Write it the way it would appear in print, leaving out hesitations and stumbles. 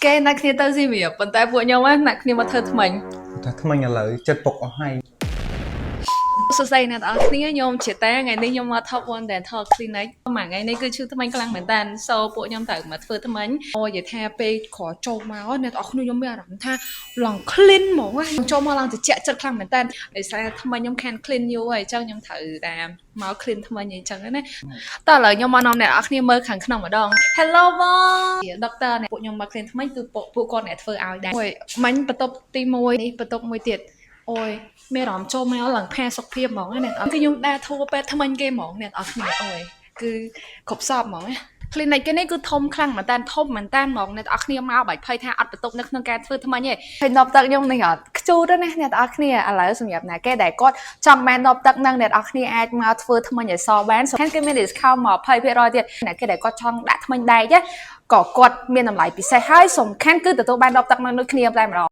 គេណាត់គ្នាទៅស៊ីមៀប៉ុន្តែពួកខ្ញុំណាត់គ្នាមកធ្វើថ្មិញ ថាថ្មិញឥឡូវចិត្តពុកអស់ហើយ សួស្តីអ្នកទាំងអស់គ្នាខ្ញុំជាតាថ្ងៃនេះខ្ញុំមក Top 1 Dental Clinic មួយថ្ងៃនេះគឺឈឺថ្មិញខ្លាំងមែនតើ so ពួកខ្ញុំត្រូវមកធ្វើថ្មិញអូនិយាយថាពេលក្រចូលមកអ្នកទាំងអស់គ្នាខ្ញុំមានអារម្មណ៍ថាឡើង clean ហ្មងណាចូលមកឡើងត្រជាក់ចិត្តខ្លាំងមែនតើដោយសារថ្មិញខ្ញុំខាន clean យូរហើយអញ្ចឹងខ្ញុំត្រូវតាមមក clean ថ្មិញអីចឹងណាតោះឥឡូវខ្ញុំមកនាំអ្នកទាំងអស់គ្នាមើលខាងក្នុងម្ដង Hello បង Doctor អ្នកពួកខ្ញុំមក clean ថ្មិញគឺពួកពួកគាត់អ្នកធ្វើឲ្យដែរអូយមិញបន្ទប់ទី1នេះបន្ទប់មួយទៀតអូយមានអារម្មណ៍ចូលមកឡើងផាសុខភាពហ្មងណាអ្នកគឺខ្ញុំដើរធួពេទ្យថ្មិញគេហ្មងអ្នកនរគ្នាអូយគឺគ្រប់សពហ្មងណា clinic គេនេះគឺធំខ្លាំងមែនតើធំមែនតើហ្មងអ្នកនរគ្នាមកបាច់ភ័យថាអត់បន្ទប់នៅក្នុងការធ្វើថ្មិញទេហើយដបទឹកខ្ញុំនេះអត់ខ្ជូតណាអ្នកនរគ្នាឥឡូវសម្រាប់ណាគេដែលគាត់ចង់បានដបទឹកហ្នឹងអ្នកនរគ្នាអាចមកធ្វើថ្មិញឲ្យសបានសំខាន់គេមាន discount មក20%ទៀតអ្នកគេដែលគាត់ចង់ដាក់ថ្មិញដែកក៏គាត់មានតម្លៃពិសេសហើយសំខាន់គឺទទួលបានដបទឹកនឹងដូចគ្នាតែម្ដង។